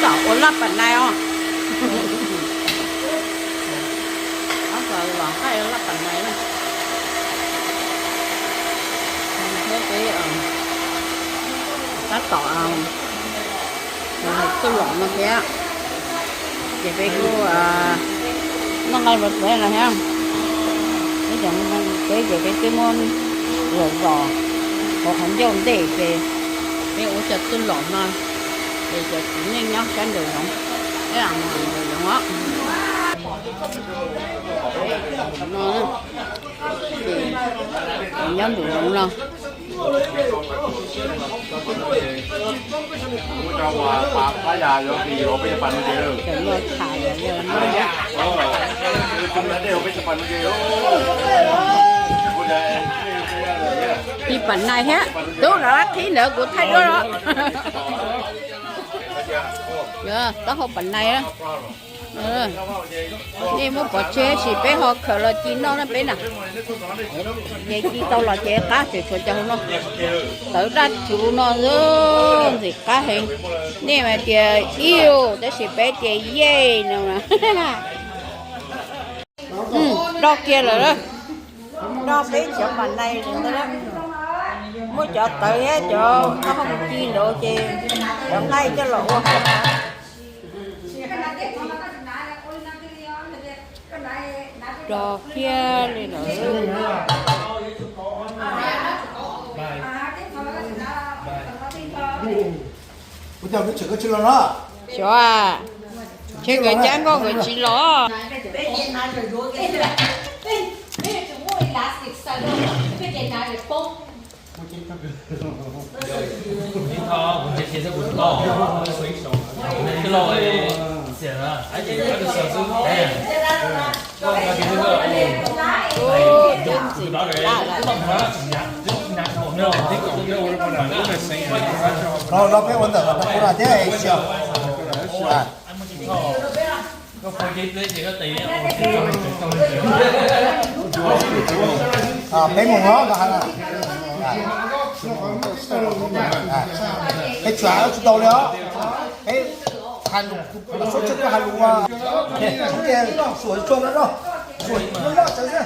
Ua laj pam nai os. Ob txog los nqaij ua laj pam nai na. Thiab peb tab tom txuj lom no thiab, ces peb kuj noj nqaij npua teb no thiab. Peb cov, peb ces peb twb muab zom zom hauv qhov ncauj ntej ces peb ua cov txuj lom no, ces cov kwv tij nyob sab nraum zoov, peb mus nraum zoov os. No, nyob nraum zoov no. Tseem muaj tham yog yog no. Ib pam nai thiab, tub los qhib ntawd kuv thaij duab los. Taub hau pam nai. Nej muab pov tseg sis peb ho khaws los ci noj na peb na. Ces ci tau los ces qab, tseem tshuav cov hauv no. Tawv daj rhuv no ntxim qab heev. Nej mas tias iu tab sis peb tias yej no. Do kiag lawm, do peb cov pam nai ntawd. Muab cov tawv thiab cov taub hau ci ntawd ces cov nqaij coj los ua. Do kiag li lawm. Xyov, ntshe nkawd cab nkauj nkawd tsis los. Los peb ua ntawm no thiab xyov. Peb mus no, peb tsuas tsis tau li os. Peb hais lus, sub tsheb hais lus, suam tsuag no, suam no xwb.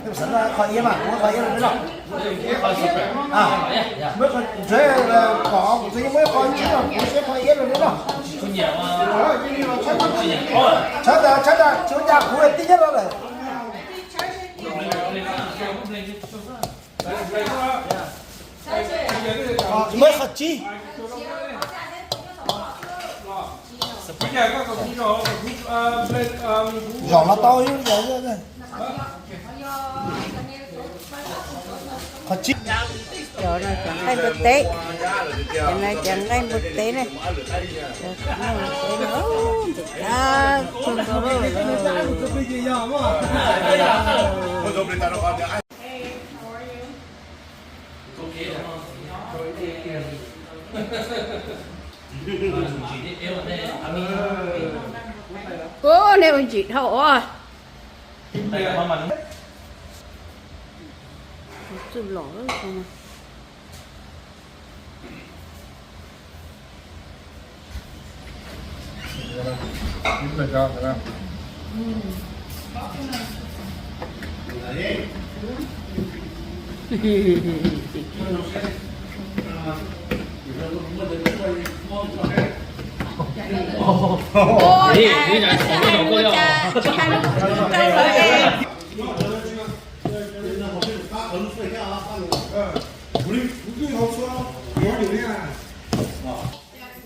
Peb xav noj qho iab mas, kuv muab qho iab rau neb noj. Muab qho, ntshe kom kuv txawm yeej muab qho ib tsib no, kuv siab qho iab rau neb noj. Tshawb ntawd, tshawb ntawd, tsis ua cas, kuv tib nyob no lawm. Muab qho tsib. Zom los tau. Qho tsib. Cov no cov nqaij npua teb, cov no cov nqaij npua teb ne. Ntxim qab kawg nkaus li. Ub, nej ua ntsim dhau os. Txuj lom.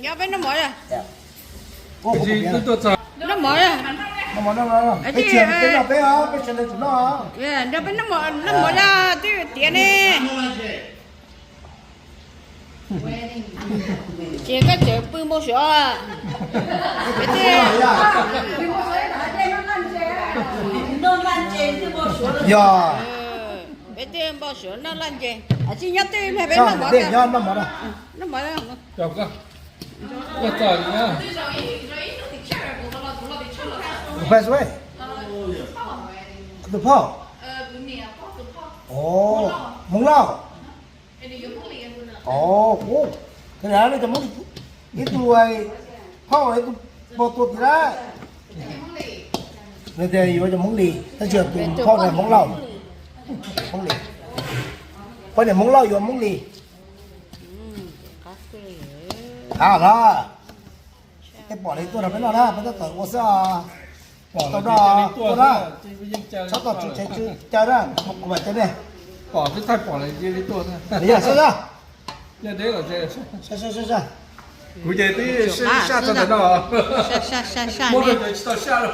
Nyob peb noj mov. Noj mov. Peb tsis noj, peb tsis noj, peb noj mov. Nrog peb noj mov, noj mov, twb tiav ne. Ces koj tseem pw npau suav. Peb twb, yog, peb twb npau suav noj laj ntses. Tsis nyob twb, peb noj mov, noj mov. Tus phauj, Hmoob Lauj. Ov, hu, tus na cov Hmoob Lis, ib tug phauj ib tug pog tua tim na. Nws tias yuav cov Hmoob Lis tab sis tus phauj no Hmoob Lauj. Hmoob Lis, poj niam Hmoob Lauj yuav Hmoob Lis. Qab los, nej pom li tuaj rau peb noj na, peb tab tom ua xwb os. Pom tau noj tuaj na, txhob tau tsw tsev tsw chaw na, kuv mam caw nej. Pom twb thaij pom li tuaj na. Kuv ces twb saj txog ntawm no, muab rau cov tsis tau saj,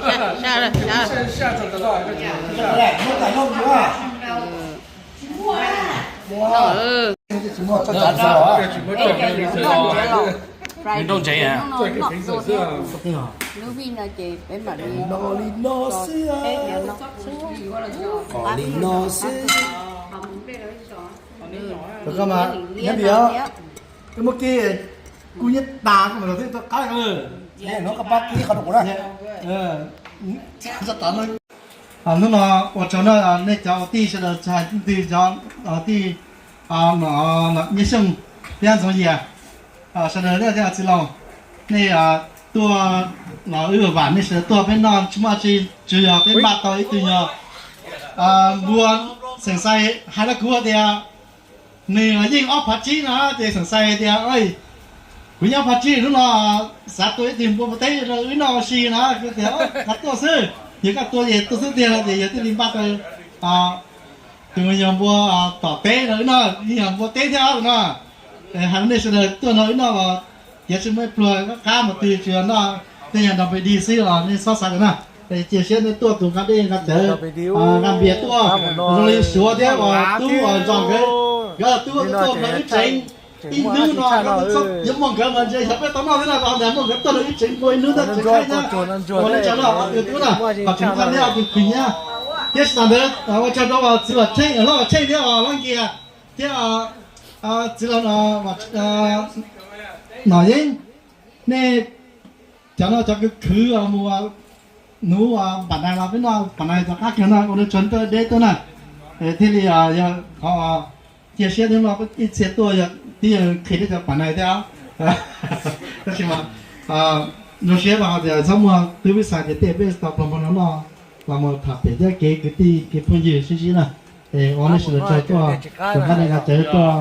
saj txog ntawm no. Nws nrauj ntsev. Lub vij no ces peb mam li no li no xwb. Li no xwb. Koj mas nyob pim os, koj muab kib, kuv nyob tas koj mam los thiab tau qab. Hnub no ua tsaug na nej cov tij sawv daws txhais ntws cov tij Nyiaj Xyooj thiab Ntxoov Yias, sawv daws thiab txiv laus, nej tuaj los wb vam nej sawv daws tuaj peb noj tsis muaj tsi, tsuas yog peb npaj tau ib tug nyuag npua. Xeem Xais hais rau kuv tias nws yeej ob phav tsib no ces Xeem Xais tias kuv yeej ob phav tsib hnub no xav tua ib tug npua pov teb rau wb noj ua si no, kuv tias qhov tuaj xwb, yog koj tua ces tua xwb tiag no ces yog thiaj li npaj tau tus me nyuag npua tom teb no wb noj, yeej yog npua teb thiab no. Hais rau nej sawv daws tuaj no wb noj los kev tsis muaj ib pluag, qab mus twg tsuas yog noj tej nyuag nrog pes dig xwb os, nej txhob xav li na. Cia siab nej tuaj tus nqa dej nqa cawv nqa npias tuaj, zoo li Suav thiab uas tub uas Ntxoo nkawd, nkawd tub tuaj nrog wb tsev ib hnub no, yuav muaj nkawd mas ntshe xyov peb tau noj thiab no, ho ntawd muaj nkawd tuaj nrog wb tsev npua ib hnub ntag tsev khaib thiab. Ua li ntawd los qhov twg tub na, qhov tseem muaj li qhov twg khwv nyiaj. Thiab tsis tas ntawd ua tsaug rau txiv Vam Tsheej, hlob Vam Tsheej thiab Hlob Nkias thiab txiv laus Nom Yeeb, nej cov no cov khwv khwv mus nuv Pam Nais los peb noj Pam Nais cov qab kiag no ua rau tsaug tuaj deb tuaj na. Thiaj li yog qhov cia siab thiab no ib txhia tuaj yog twb yog qhia thiab cov Pam Nais thiab. Tab sis mas zoo siab rau tias txhob muaj twb pib xav tias tej peb tau pluag npog no noj los mus tham pem thiab kev kwv tij kev phooj ywg sib ntsib na. Es ua nej sawv daws tsaug tuaj, tau nqa dej nqa cawv tuaj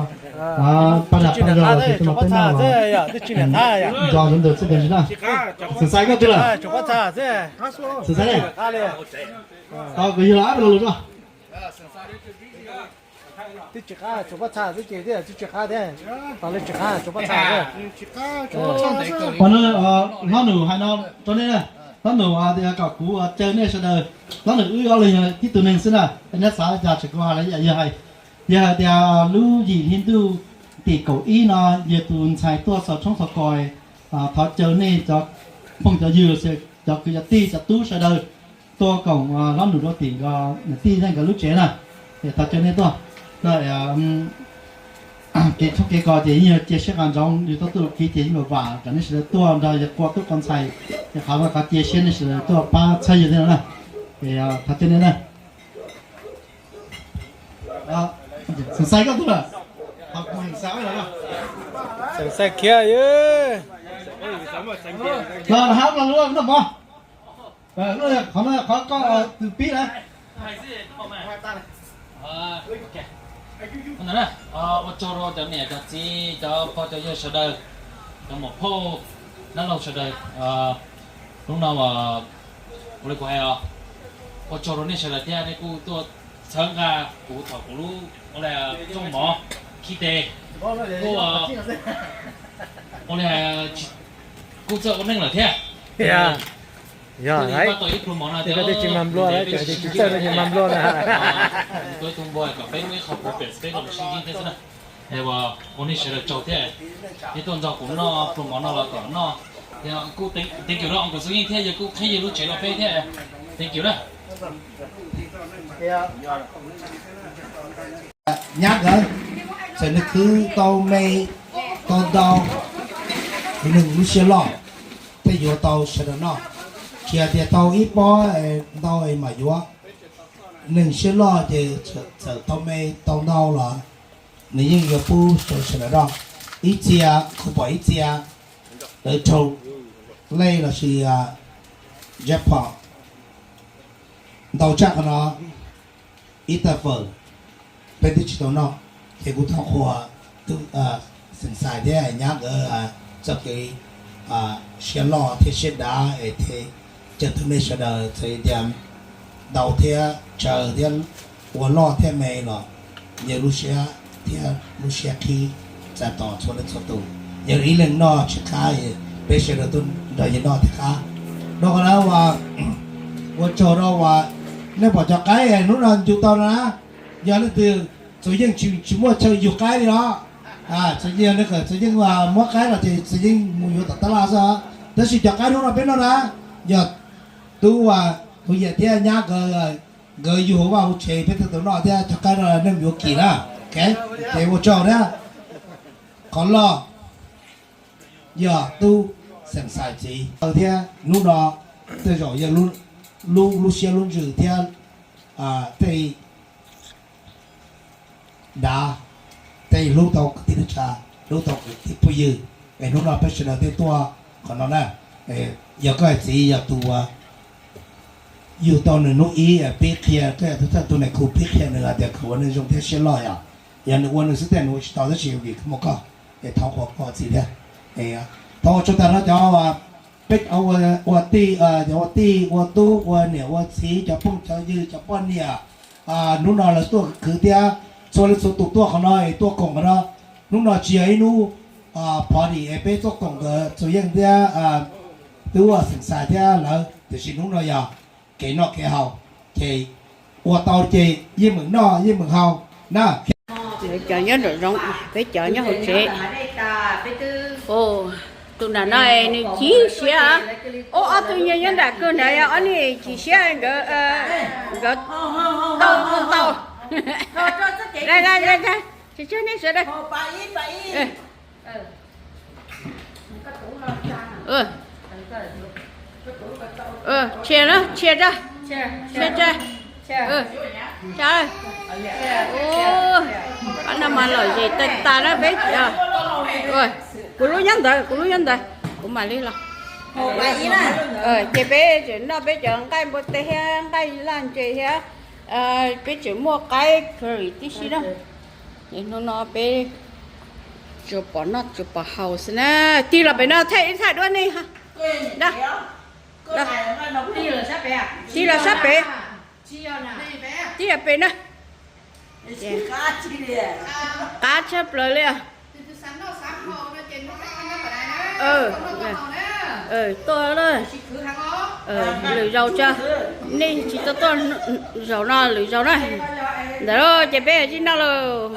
pab dag pab zog los ces tuaj nrog peb noj los nco ntawd ntawd txij tias ntsis na. Xeem Xais koj twg lawm? Xeem Xais ne? Tau kuv yug los ab los lus tso. Twb tsis qab, tsuas pob txha xwb ces twb tsis qab thiab. Tos li tsis qab, tsuas pob txha xwb. Hlob Num hais no rau nej, Hlob Num tias kom kuv caw nej sawv daws, Hlob Num wb ob leeg yog tib tug neeg xwb na, nej xav cas tseem kuv hais, yog hais, yog hais tias lub yim hli ntuj tim kaum ib no yog tus ntxhais tuaj xaus tshoob xaus kos, thov caw nej cov phooj cov ywg, cov kwv cov tij cov tub sawv daws tuaj koom Hlob Num rau tim nkawd tij neej nkawd lub tsev na, es thov caw nej tuaj. Kev tshoob kev kos ces yeej yog cia siab qas ntsoov, yus tuaj tuaj kiv ces yeej vam vam kom nej sawv daws tuaj nrog yawg qua tub qua ntxhais, es qhov no qhov cia siab nej sawv daws tuaj pab txhawb yawg thiab na. Es thov caw nej na. Xeem Xais koj twg lawm? Xeem Xais khiav. Los hab los lub no mog. Qhov no qhov koj tus pib na. Ua tsaug rau cov niam cov txiv cov pog cov yawg sawv daws, cov muam phauj dab laug sawv daws. Hnub no ua li kuv hais os, ua tsaug rau nej sawv daws thiab nej kuj tuaj txhawb nqa kuv thaum kuv lub ua li tsooj mov khi tes, kuj ua li kuj txawj ua neej lawm thiab. Yog, tau ib pluag mov no tias tsis mag nplua, tsis txawj tsis mag nplua na. Tuaj ib tug npua kom peb muaj ib qho pov pem peb los sib ntsib thiab xwb na. Ua nej sawv daws tsaug thiab, nej tuaj nrog kuv noj pluag mov no los kom noj. Kuj thank you rau kuv Xub Yeej thiab, yawg kuj qhib yawg lub tsev rau peb thiab, thank you na. Nyab nkawd, txawm nws khwv tau me tau ntau, nws lub siab loj, thiaj yuav tau sawv daws noj. Tsis hais tias tau ib pob ntau es mam yuav. Nws siab loj ces txawm tau me tau ntau los Nws yeej yuav pub rau sawv daws noj. Ib txhia kuv pom ib txhia lawv raug lej lossis jackpot ntau tshaj qhov no, ib tawm fawm peb twb tsis tau noj. Ces kuv thov qhuas tub Xeem Xais thiab nyab nkawd txoj kev siab loj thiab siab dav es thiaj caw tau nej sawv daws, txawm tias ntau thiab tsawg thiab ua loj thiab me los yawg lub siab thiab lub siab qhib txais tos txhua leej txhua tus. Yog ib leeg noj tsis qab, peb sawv daws tuaj nrog yawg noj thiaj qab. Rau qhov no ua tsaug rau uas nej pom cov qaib hnub no ncu tau no na, yog leej twg Txus Yeej tsis muaj chaw yug qaib li los, Txus Yeej muab qaib los ces Txus Yeej mus yuav tom tab laj xwb. Tab sis cov qaib hnub no peb noj na, yog tub uas Huv Yam thiab nyab nkawd, nkawd yug hauv vaj hauv tsev, peb thiaj tau noj thiab. Cov qaib no nej mus yuav kis na. Ces ua tsaug thiab. Qhov loj yog tub Xeem Xais txiv thiab hnub no tej zaum yog lub siab lub ntsws thiab tej dav, tej hlub tau kwv tij neej tsa, hlub tau kwv tij phooj ywg. Es hnub no peb sawv daws tej tuaj qhov no na, yog koj hais txiv yog tus uas yug tau nws hnub ib pib qhia, koj yog tus thawj tus nais khu pib qhia nws hais tias kom ua neeg zoo thiab siab loj yom. Yog nws ua nws xwb tej nws ua tsis tau tab sis vim muaj koj, es thov qhuas koj txiv thiab. Thov ua tsaug tag nrho cov peb ua tij, cov ua tij ua tub ua niam ua txiv cov phooj cov ywg cov poj niam, hnub no lawv tuaj khwv thiab txhua leej txhua tus tuaj qhov no es tuaj koom qhov no. Hnub no tsis yog ib hnub party es peb tuaj koom nkawd Txus Yeej thiab tub Xeem Xais thiab lawv, tiam sis hnub no yog kev noj kev haus, ces ua tau ces yeej meem noj yeej meem haus na. Cov nyob nraum zoov, peb cov nyob hauv tsev. Tus nram no nws chim siab. Ob tug nyob nram kawg nrad yog ob niag chim siab, nkawd, nkawd tau tau. Tseg tseg nej sawv daws. Tshia na, tshia tsa, tshia tsa. Pab no mas lom zem tag tas na peb. Kuv lub nyob ntawd, kuv lub nyob ntawd, kuv mam li los. Ces peb tseem noj peb cov nqaij npua teb thiab nqaij laj ntses thiab, peb tseem muaj qaib curry tib si na. Es hnub no peb tsuas pom noj tsuas pom haus xwb na. Tig los pem no thaij ib thaij duab nej. Tig los sab pem, tig los pem na. Qab tshaj plaws li. Tuaj, lwm zaus tso, nej tsis tau tuaj zaum no lwm zaus na. Ntawd ces peb tsis noj lawm.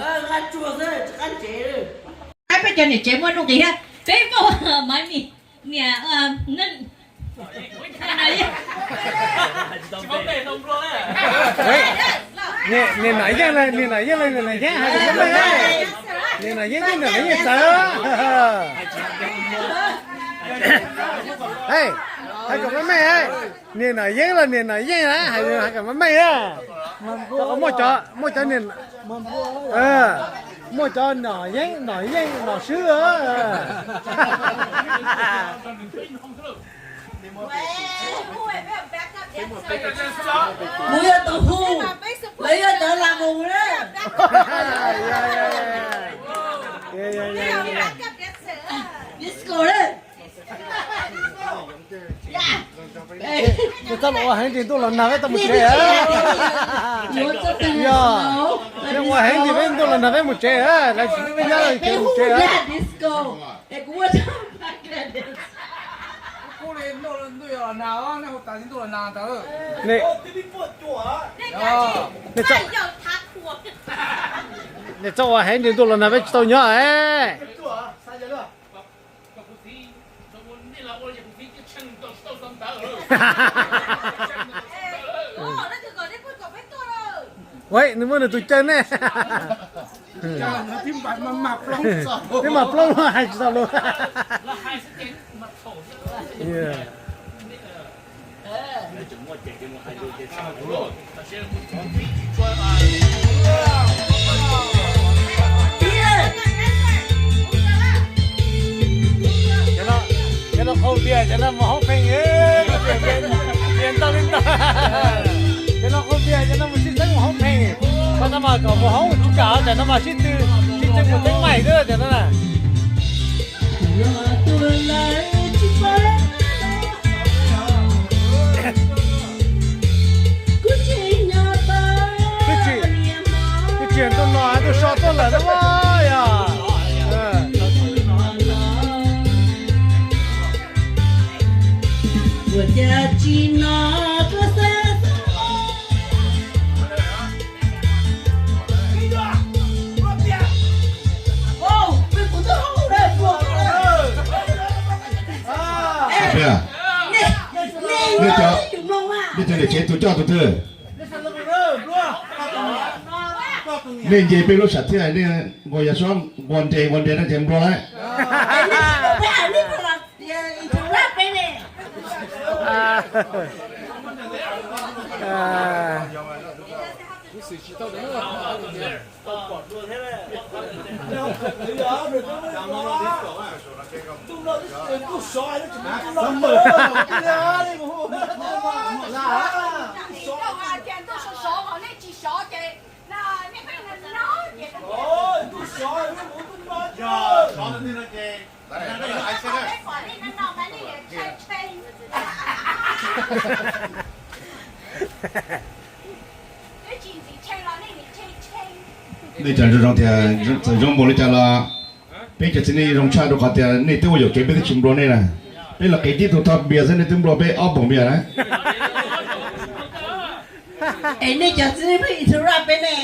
Peb cov niam tsev muaj nuj nqis thiab, peb muaj maiv mis, niam, niam Nom Yeej, niam Nom Yeej, niam Nom Yeej, niam Nom Yeej hais kom meej, niam Nom Yeej thiab niam Nom Yeej txawv. Hais kom meej meej, niam Nom Yeej los niam Nom Yeej na, hais kom meej meej na. Muaj cov, muaj cov niam, muaj cov Nom Yeej, Nom Yeej, Nom Swb. Kuv yog tus hu, lawv yog cov lam mus na. Disco na. Koj txhob los ua heev ris ntuj los nag peb tau mus tsev. Yog, yog ua heev ris peb ntuj los nag peb mus tsev, lawv tsis pub peb nyob ces mus tsev. Nej txhob ua heev ris ntuj los nag peb tsis tau nyob. Ua, nws muaj nws tus cawg ne. Twb mam plob hais tsis tau lus. No mas kom mus hoob tsis kam, cov no mas sib tw, sib tw mus teeb meem xwb cov no na. Twb tsis, twb tsis ntuj no ntuj so tuaj lawm na yog. Ua cas tsis no tuaj xav xav. Nej cov, nej cov niam tsev tus coj tus twg? Nej nce peb lub sam thiaj, nej nqua yog sob nqua nres nqua nres no ces nplua lawm. Nej cov zoo zoo tias txawm zoo npaum li cas los peb cov txiv neej zoo tshaj rau qhov tias nej twb ua yuam kev peb twb tsis nplua nej na. Peb los qiv tib tug thoj npias xwb nej twb nplua peb ob puas npias na. Es nej cov txiv neej pheej interrupt peb ne.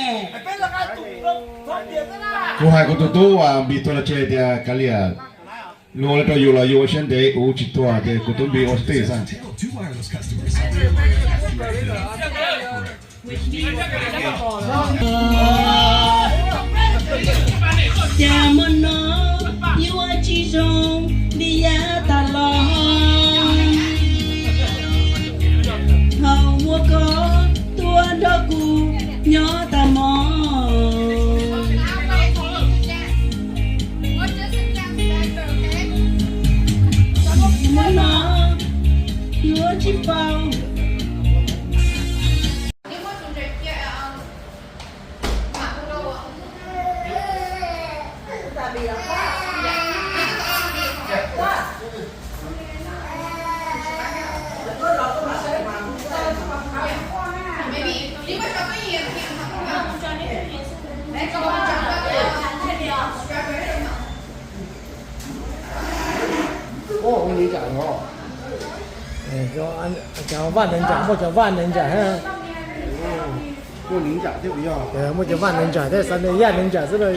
Kuv hais kuv tus tub uas npis tuag los tsis hais tias kav liam, luag ua li rau yus los yus ua siab ntev, kuv tsis tuag ces kuv tub npis ua xwb xwb. Cas hmo no yuav tsis zoo li yav tas los, thaum uas koj tuaj nrog kuv nyob tas hmo. Hmo no yuav tsis paub. Vaj neeg ntsam, muaj cov vaj neeg ntsam, muaj cov vaj neeg ntsam thiab xav tias yaj neeg ntsam xwb na.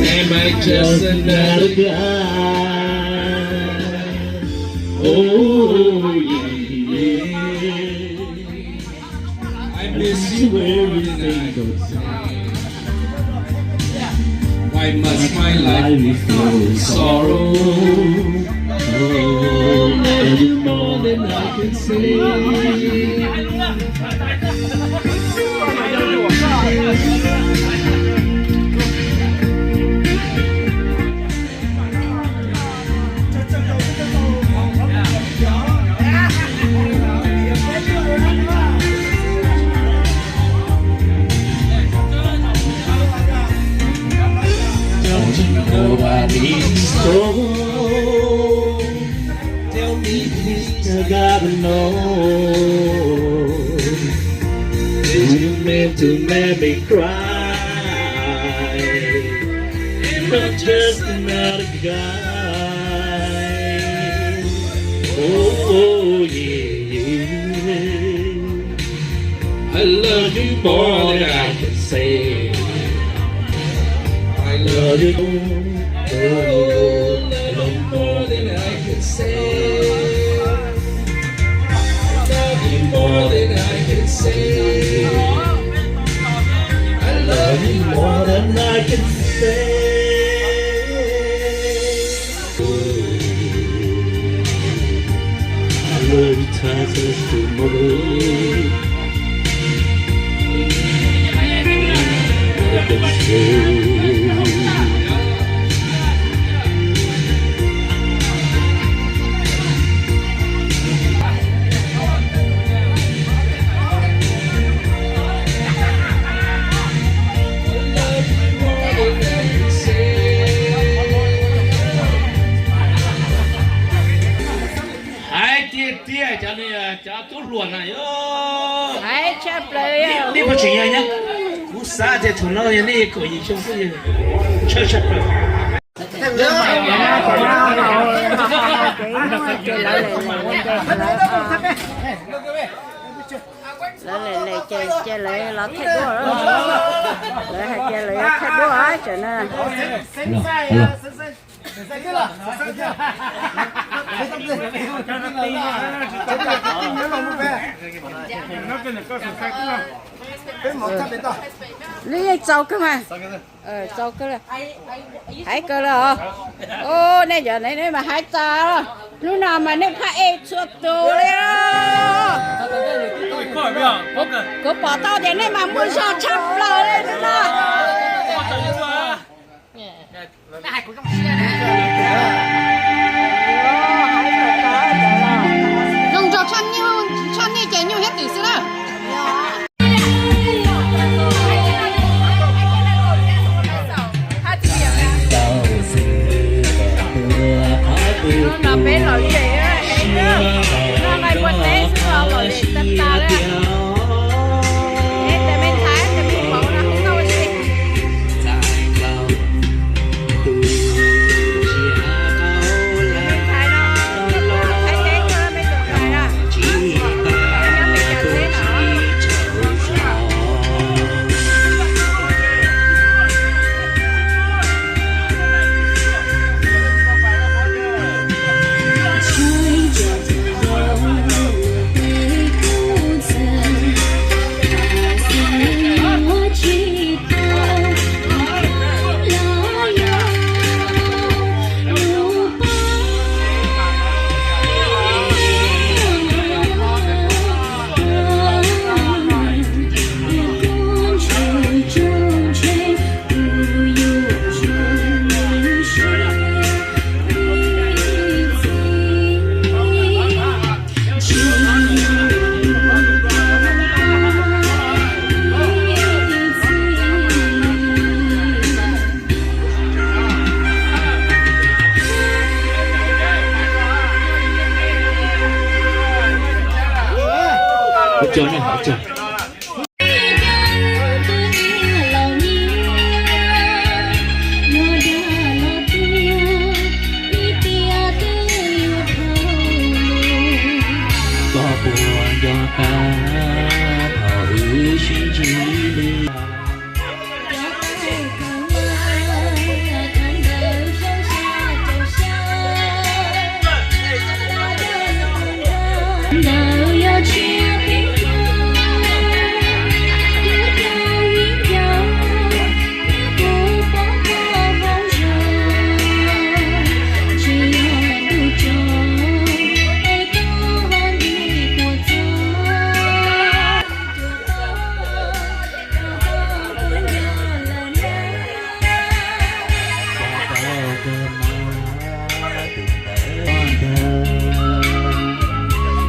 Am I just another guy? Oh, yeah, yeah. I miss you every single day. Why must my life be full of sorrow? Oh, you're more than I can say. Don't you know I need someone? Tell me, please, I gotta know. Did you mean to make me cry? Am I just another guy? Oh, yeah, yeah. I I love you more than I can say. I love you more than I can say. I love you more than I can say. I love you more than I can say. I love you times of tomorrow. I can say. Hais tiag tiag cov, cov tub hluas na yog. Hais tshaj plaws. Nej puas tseem yog nyob, kuv xav tias thaum no yog nej kaum yim xyoo xwb, tshaj tshaj plaws. Lawv lem lem ces cia lawv los thaij duab, lawv hais tias lawv yuav thaij duab tsam na. Lub yeej txaus kawg mas. Txaus kawg, hais kawg lawm os. Nej cov nej mas hais txaus. Hnub no mas nej phaj ej txhua tus li. Kuv pom tau tias nej mas muaj zog tshaj plaws li hnub no. Zoo nraug tshaj nej ces nyuj thiab twm xwb na. Hnub no peb los lem, hnub no kuaj teb xwb los lem tag tag li. Tes me ntxhais tes me vauv no hu tau ua si. Koj puas nco qab thaum wb sib ntsib li?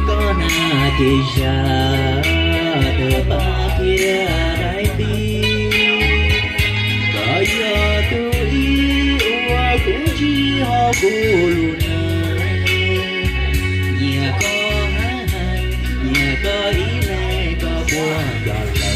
Koj na ces zaj tus pab thiab daim tib, koj yog tus ib uas kuv ntsib hauv kuv lub neej. Nyiam koj heev, nyiam koj ib leeg, koj puas nco lawm?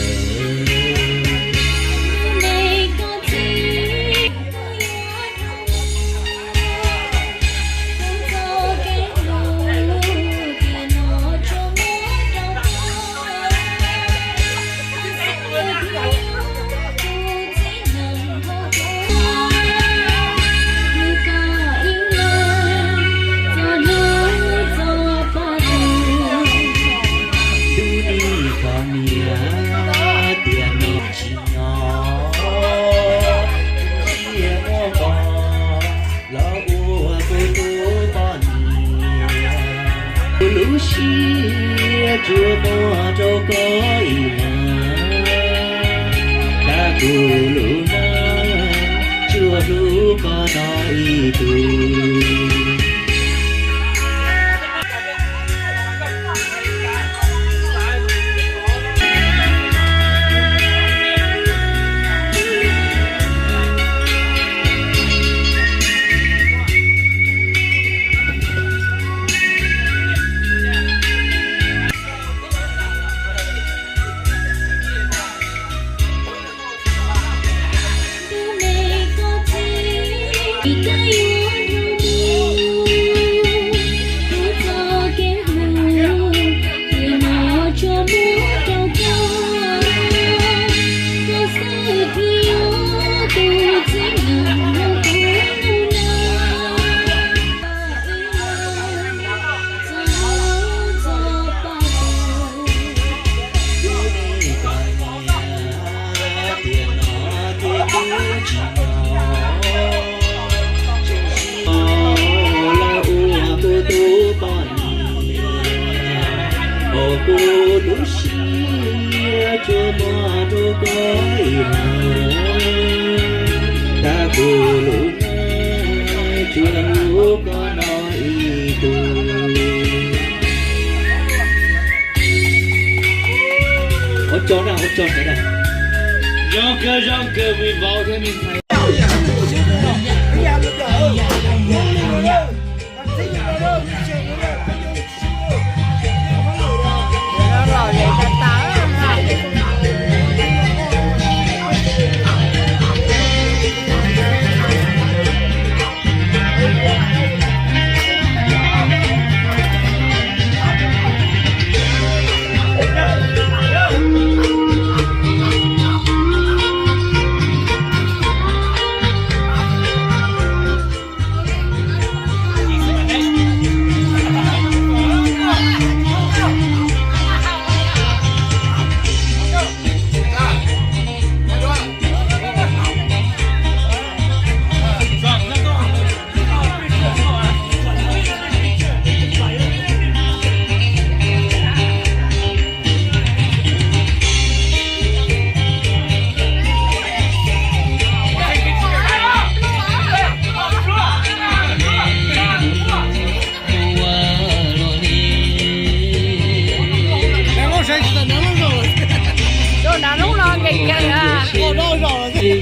Tiam no tsis nyob, cia muab koj los ua kuv tus poj niam. Kuv lub siab tsuas muaj rau koj ib leeg, tag kuv lub neej tsuas hlub koj no ib tug. Tiam no ces kuv tsis nyob, los ua kuv tus poj niam, hos kuv lub siab tsuas muaj rau koj ib leeg, tag kuv lub neej tsuas hlub koj no ib tug. Ua tsaug na, ua tsaug ntawd na. Zoo kawg, zoo kawg, me vauv thiab me ntxhais. Tus nrad lub no nkees nkees na. Tus nrad lub no nkees nkees.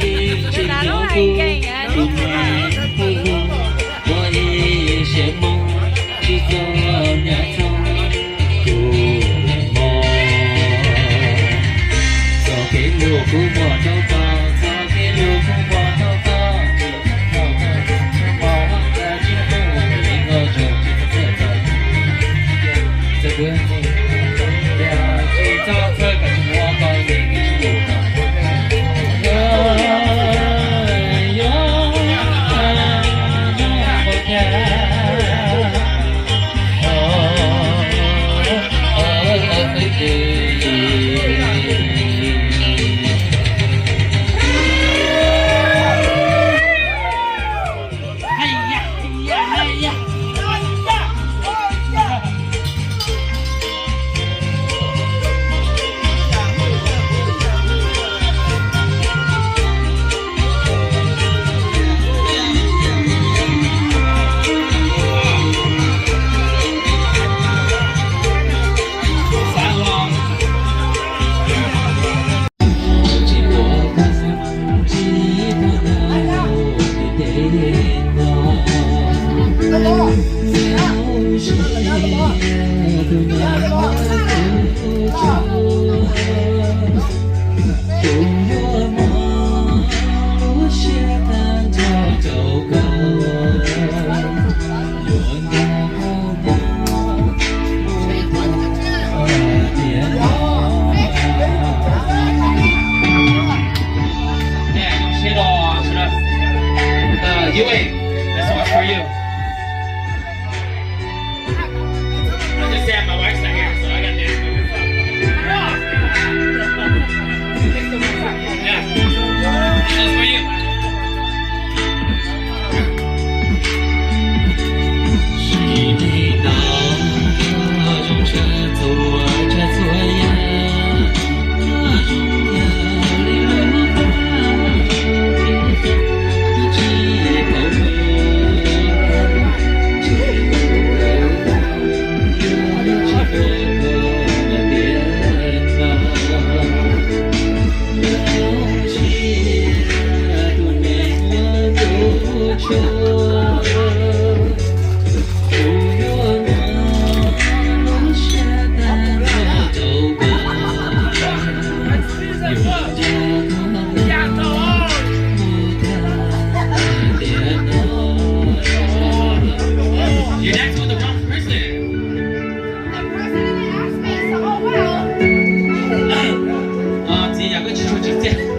Koj tsis tshua tsim txiaj.